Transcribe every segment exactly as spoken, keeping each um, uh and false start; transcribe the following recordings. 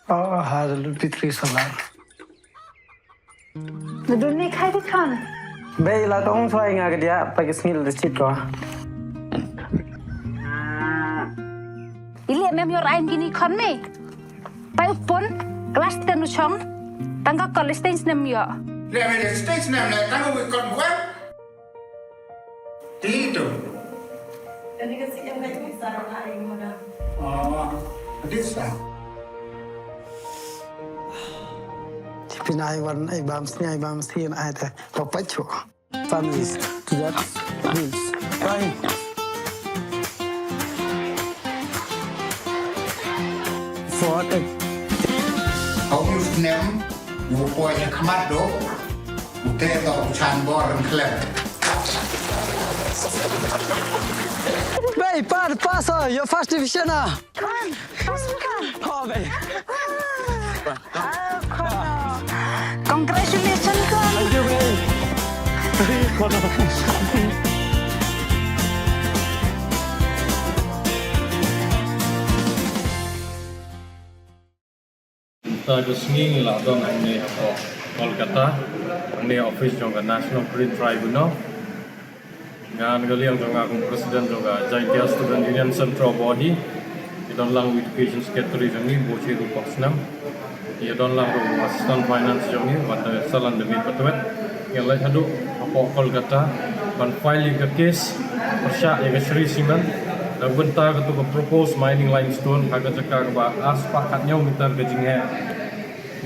Oh, ha da lut battery solar. Nadun ne khai di khan. Bei la tong chwai nga ka dia pa ki sngil da chit ko. Ile mem yor ain gini khon me. Pai upon class ten u chong. Tang ka college stage nem yo. Le me stage nem le tang u kon wan. Ti tu. Kani ka sih yang kai bisa rong ai mo da. Oh, this lah. Pin ai wan ai bam sni ai bam sni ai ta. Papa chu. Families to that means. Fine. For a Hau yu snem, yu poi yu khmat do, u te do u chan bor ren klem. Bei, par, paso, your first division ah. Come on, come on. Oh, bei. Ah, come on. Congratulations, come on. Thank you, bei. Mynta ka sngi ngi la don hangne hapoh Kolkata, hangne office jong ka National Print Tribunal. Nga na ka liang jong nga kum president jong ka Jaintia Student Union Central bad hi. Ngi don lang u education secretary jong ngi, Bo Chiru Paksnam. Ngi don lang ruh u assistant finance jong ngi, bad, eh, Salan David Patwet. Ngi leit haduh hapoh Kolkata ban file ïa ka case pyrshah ïa ka Shree Cement na ka bynta katu ka proposed mining limestone ha ka jaka kaba ar spah khathynñiew meter ka jingheh.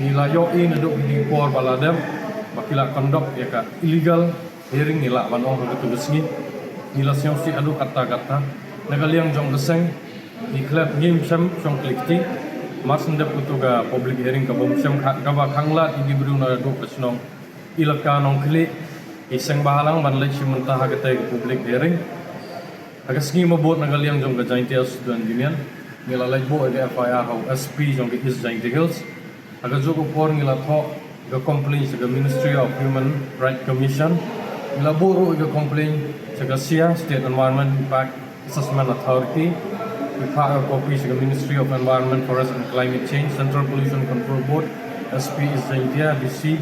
Ngi la ïohi naduh kine ki por ba la dep ba ki la conduct ïa ka illegal hearing, ngi lah ban ong ha katu ka sngi. Ngi la sngewsih haduh katta katta. Na ka liang jong ka seng ngi klet, ngim shem shong klet kti. Mar shen dep katu ka public hearing ka bym shem kha-, kaba khanglad ïa ki briew naduh ka shnong Elaka Nongkhlieh, ki seng bahalang ban leit shim bynta ha katei ka public hearing. Ha ka sngi mabud na ka liang jong ka Jaintia Student Union ngi la leit buh ïa ka F I R ha u S P jong ka East Jaintia Hills. Ha kajuh ka por ngi la thoh ïa ka complaint sha ka Ministry of Human Rights Commission. Ngi la buh ruh ïa ka complaint sha ka SEA, State Environment Impact Assessment Authority. Ngi phah ïa ka copy sha ka Ministry of Environment, Forest and Climate Change, Central Pollution Control Board, S P East Jaintia, D C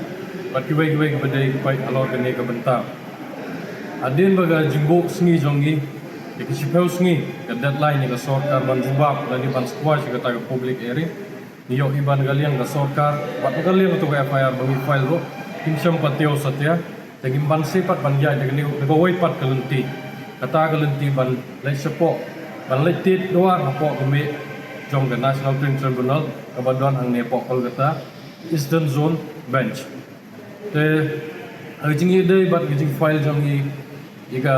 bad kiwei kiwei kiba dei ki paid halor kane ka bynta. Hadien ba ka jingbuh sngi jong ngi, ïa ka shiphew sngi ka deadline ïa ka sorkar ban jubab lane ban squash ïa kata ka public hearing. Ngi ïohi ba na ka liang ka sorkar bad na ka liang katu ka F I R ba ngi file ruh kim shem pat tiew satia. Te ngim banse pat ban ïaid da kane, da kawei pat ka lynti. Kata ka lynti ban leit shapoh, ban leit tied dwar hapoh ka miej jong ka National Print Tribunal kaba don hangne hapoh Kolkata Eastern Zone Bench. Te ha ka jingïadei bad ka jingfile jong ngi ïa ka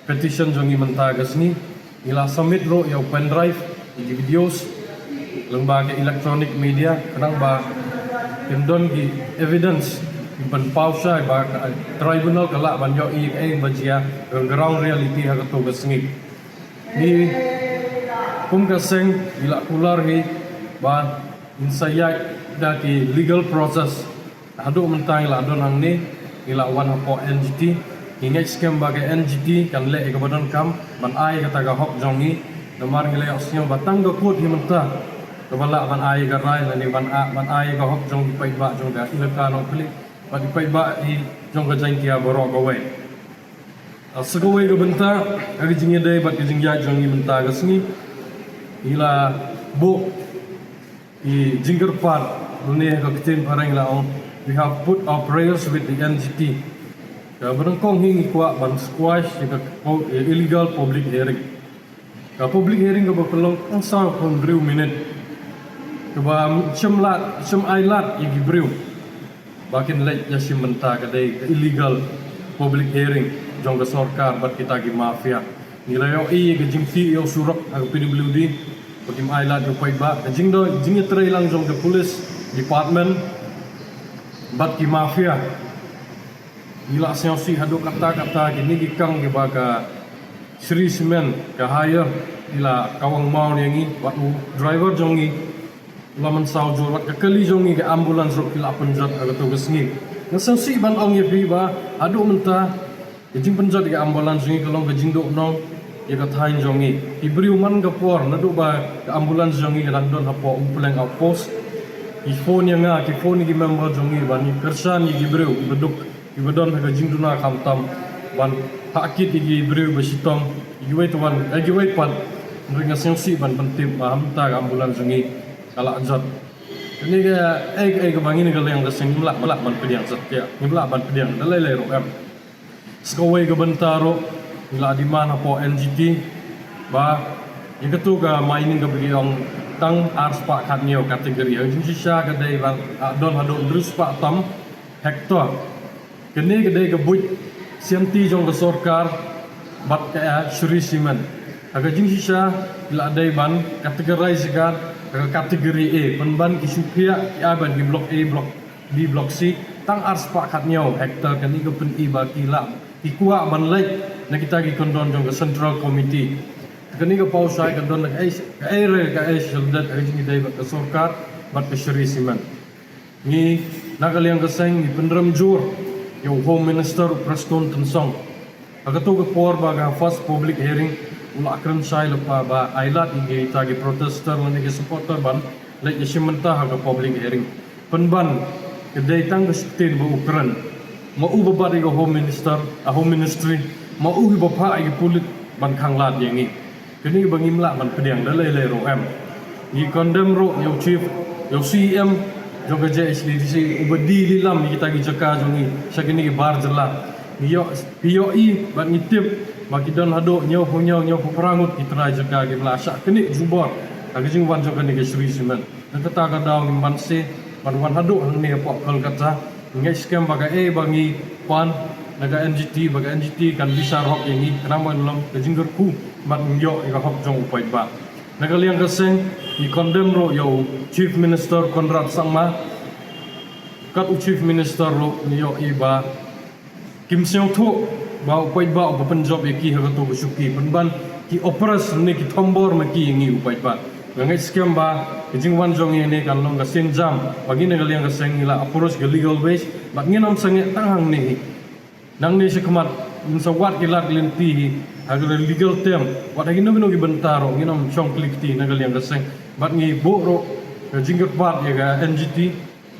petition jong ngi mynta ka sngi, ngi la submit ruh ïa u pendrive, ïa ki videos lyngba ka electronic media, khnang ba kin don ki evidence kiban pynpaw shai ba ka tribunal ka lah ban ïohi ïa kaei ba jia ka ground reality ha kato ka sngi. Ngi kum ka seng ngi la kular hi ba ngin sa ïaid da ki legal process. Haduh mynta ngi la don hangne, ngi la wan hapoh N G T. Ngi ngeit skhem ba ka N G T kan leh ïa kaba donkam ban ai kata ka hok jong ngi. Namar ngi la ïohsngew ba tang ka court hi mynta kaba lah ban ai ka rai lane ban a-, ban ai ka hok jong ki paidbah jong ka Elaka Nongkhlieh bad ki paidbah hi jong ka Jaintia baroh kawei. Ah, sa kawei ka bynta, ha ka jingïadei bad ka jingïaid jong ngi mynta ka sngi, ngi la buh ki jingkyrpad, lane ha ka ktien phareng la ong, we have put our prayers with the N G T. Kaba nyngkong hi ngi kwah ban squash ïa ka pu-, ïa illegal public hearing. Ka public hearing kaba pynlong tang saw phew hynriew minit. Kaba ym shym lad, ym shym ailad ïa ki briew ba kin leit ïashim bynta, ka dei ka illegal public hearing jong ka sorkar bad kita ki mafia. Ngi la ïohi ïa ka jingtih ïa u surok ha ka P W D ba kim ailad ïa u paidbah. Ka jingdon jingïatreilang jong ka police department bad ki mafia. Ngi la sngewsih haduh katta katta kine ki kang kiba ka Shree Cement ka hire, ki la kawang maw ïa ngi, wat u driver jong ngi la mynsaw jur, wat ka kali jong ngi ka ambulance ruh ki la pynjot ha kato ka sngi. Nga sngewsih ban ong ïa phi ba haduh mynta ka jingpynjot ïa ka ambulance jong ngi ka long ka jingduhnong ïa ka thaiñ jong ngi. Ki briew man ka por naduh ba ka ambulance jong ngi ka dang don hapoh Umpleng outpost, Ki phone ïa nga, ki phone ïa ki member jong ngi ban ïa kyrshan ïa ki briew kiba duk, kiba don ha ka jingduna khamtam, ban hah kit ïa ki briew ba shitom, ïa kiwei te wan, ïa kiwei pat. Hynrei nga sngewsih ban pyntip ba ha mynta ka ambulance jong ngi ka la jot. Kane ka ei ka ei kaba ngi na ka liang ka seng ngim lah, lah ban pdiang sat ïa, ngim lah ban pdiang da lei lei ruh em. Sa kawei ka bynta ruh ngi la demand hapoh N G T ba ïa katu ka mining kaba ki ong tang ar spah khatñiew category, ha ka jingshisha ka dei ban, ah, don haduh hynriew spah tam hectare. Kane ka dei ka buit sianti jong ka sorkar bad ka, eh, Shree Cement. Ha ka jingshisha ki la dei ban categorize ka ha ka category A, pynban ki shu phiah ki ai ban ki block A, block B, block C, tang ar spah khatñiew hectare. Kane ka pyni ba ki la, ki kwah ban leit na kita ki kyndon jong ka Central Committee. Kane ka paw shai ka don ka ei, ka ei re ka ei sha lade ha ka jingïadei bad ka sorkar bad ka Shree Cement. Ngi na ka liang ka seng ngi pynrem jur ïa u Home Minister u Prestone Tynsong. Ha katu ka por ba ka first public hearing u la kren shai lypa ba ai lad ïa kita ki protester lane ki supporter ban leit ïashim bynta ha ka public hearing. Pynban ka dei tang ka shu ktien ba u kren. Ma u ba bat ïa ka Home Minister, a Home Ministry, ma u hi ba phah ïa ki pulit ban khanglad ïa ngi. Kane ba ngim lah ban pdiang da lei lei ruh em. Ngi condemn ruh ïa u chief, ïa u C E M jong ka J H A D C uba die lilam ïa kita ki jaka jong ngi sha kine ki bar jylla. Ngi ïoh, ngi ïohi bad ngi tip ba ki don haduh hynñiewphew hynñiew, hynñiewphew phra ngut ki trai jaka kiba la shah knieh jubor ha ka jingwan jong kane ka Shree Cement. Na kata ka daw ngim banse ban wan haduh hangne hapoh Kolkata. Ngi ngeit skhem ba kaei ba ngi pan na ka N G T, ba ka N G T kan bishar hok ïa ngi, khnang ban long ka jingkyrkhu bad ngi ïoh ïa ka hok jong u paidbah. Na ka liang ka seng ngi condemn ruh ïa u Chief Minister Conrad Sangma. Kat u Chief Minister ruh ngi ïohi ba kim sngewthuh ba u paidbah uba pynjop ïa ki ha katu ka shuki, pynban ki oppress ne ki thombor ma ki ïa ngi u paidbah. Nga ngeit skhem ba ka jingwan jong ngi ne kan long ka sienjam ba ngi na ka liang ka seng ngi la approach ka legal ways bad ngin ym sangeh tang hangne hi. Nangne shakhmat ngin sa wad ki lad ki lynti hi ha ka legal term, wat ha kino kino ki bynta ruh ngin ym shong kli kti na ka liang ka seng. Bad ngi buh ruh ka jingkyrpad ïa ka N G T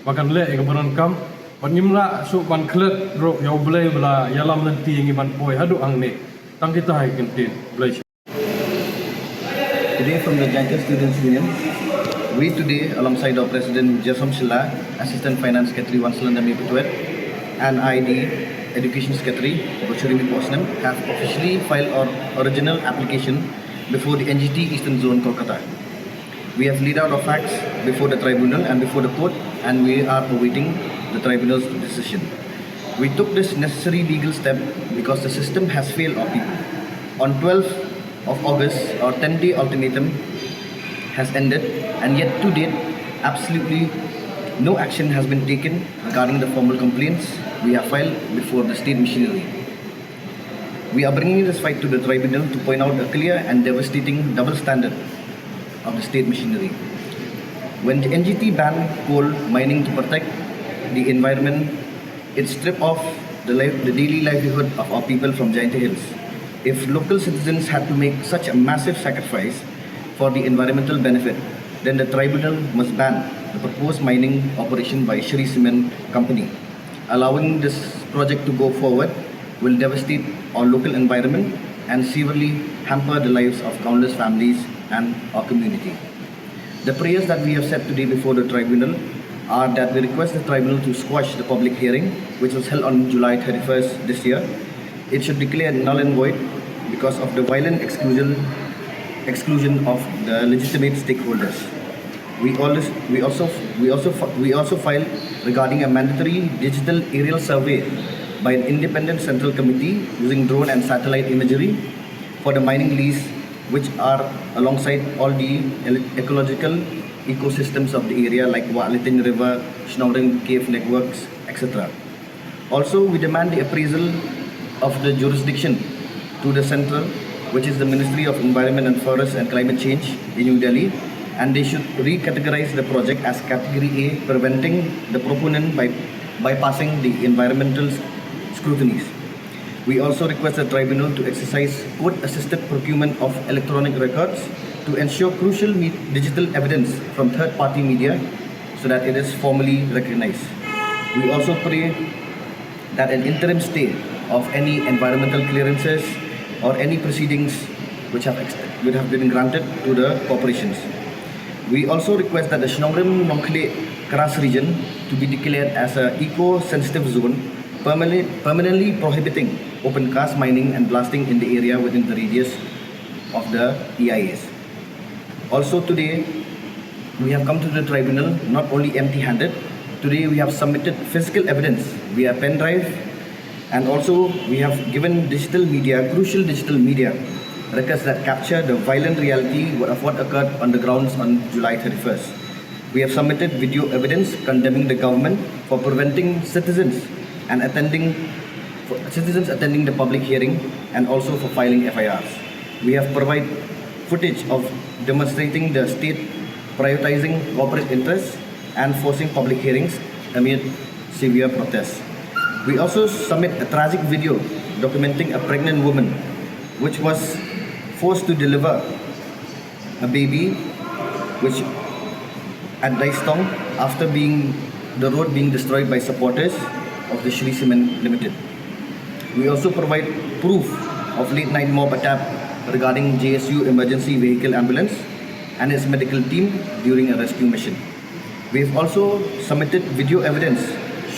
ba kan leh ïa kaba donkam bad ngim lah shuh ban klet ruh ïa U Blei ba la ïalam lynti ïa ngi ban poi haduh hangne. Tang kita hi ki ktien. Blei. Today from the Jaintia Students Union, we today alongside our President Jersom Shylla, Assistant Finance Secretary Wanselanda Mepetwet, and I, the Education Secretary, Bochurimi Posnem, have officially filed our original application before the N G T Eastern Zone, Kolkata. We have laid out our facts before the tribunal and before the court, and we are awaiting the tribunal's decision. We took this necessary legal step because the system has failed our people. On twelfth of August, our ten-day ultimatum has ended, and yet to date, absolutely no action has been taken regarding the formal complaints we have filed before the state machinery. We are bringing this fight to the tribunal to point out a clear and devastating double standard of the state machinery. When the N G T banned coal mining to protect the environment, it stripped off the, life, the daily livelihood of our people from Jaintia Hills. If local citizens had to make such a massive sacrifice for the environmental benefit, then the tribunal must ban the proposed mining operation by Shree Cement Company. Allowing this project to go forward will devastate our local environment and severely hamper the lives of countless families and our community. The prayers that we have said today before the tribunal are that we request the tribunal to squash the public hearing, which was held on July thirty-first this year. It should declare null and void because of the violent exclusion, exclusion of the legitimate stakeholders. We also, we also, we also, fi- we also filed regarding a mandatory digital aerial survey by an independent central committee using drone and satellite imagery for the mining lease, which are alongside all the ele- ecological ecosystems of the area, like Wah Lithin River, Shnongrin Cave networks, et cetera. Also, we demand the appraisal of the jurisdiction to the central, which is the Ministry of Environment and Forest and Climate Change in New Delhi, and they should recategorize the project as Category A, preventing the proponent by bypassing the environmental scrutinies. We also request the tribunal to exercise court-assisted procurement of electronic records to ensure crucial me- digital evidence from third-party media so that it is formally recognized. We also pray that an interim stay of any environmental clearances or any proceedings which have ex- would have been granted to the corporations. We also request that the Shnongrim Nongkhlieh Kras region to be declared as a eco-sensitive zone, permanently, permanently prohibiting open cast mining and blasting in the area within the radius of the E I As. Also today, we have come to the tribunal not only empty-handed. Today we have submitted physical evidence via pen drive, and also we have given digital media, crucial digital media, records that capture the violent reality of what occurred on the grounds on July thirty-first. We have submitted video evidence condemning the government for preventing citizens and attending for citizens attending the public hearing and also for filing F I Rs. We have provided footage of demonstrating the state prioritizing corporate interests and forcing public hearings amid severe protests. We also submit a tragic video documenting a pregnant woman which was forced to deliver a baby which at Daistong after being the road being destroyed by supporters of the Shree Cement Limited. We also provide proof of late night mob attack regarding J S U emergency vehicle ambulance and its medical team during a rescue mission. We have also submitted video evidence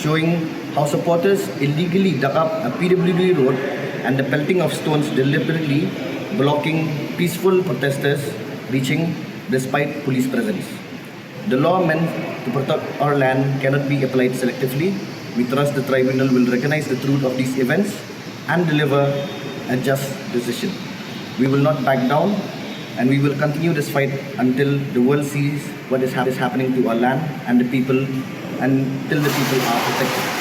showing how supporters illegally dug up a P W D road and the pelting of stones deliberately blocking peaceful protesters reaching despite police presence. The law meant to protect our land cannot be applied selectively. We trust the tribunal will recognize the truth of these events and deliver a just decision. We will not back down and we will continue this fight until the world sees what is, hap- is happening to our land and the people, until the people are protected.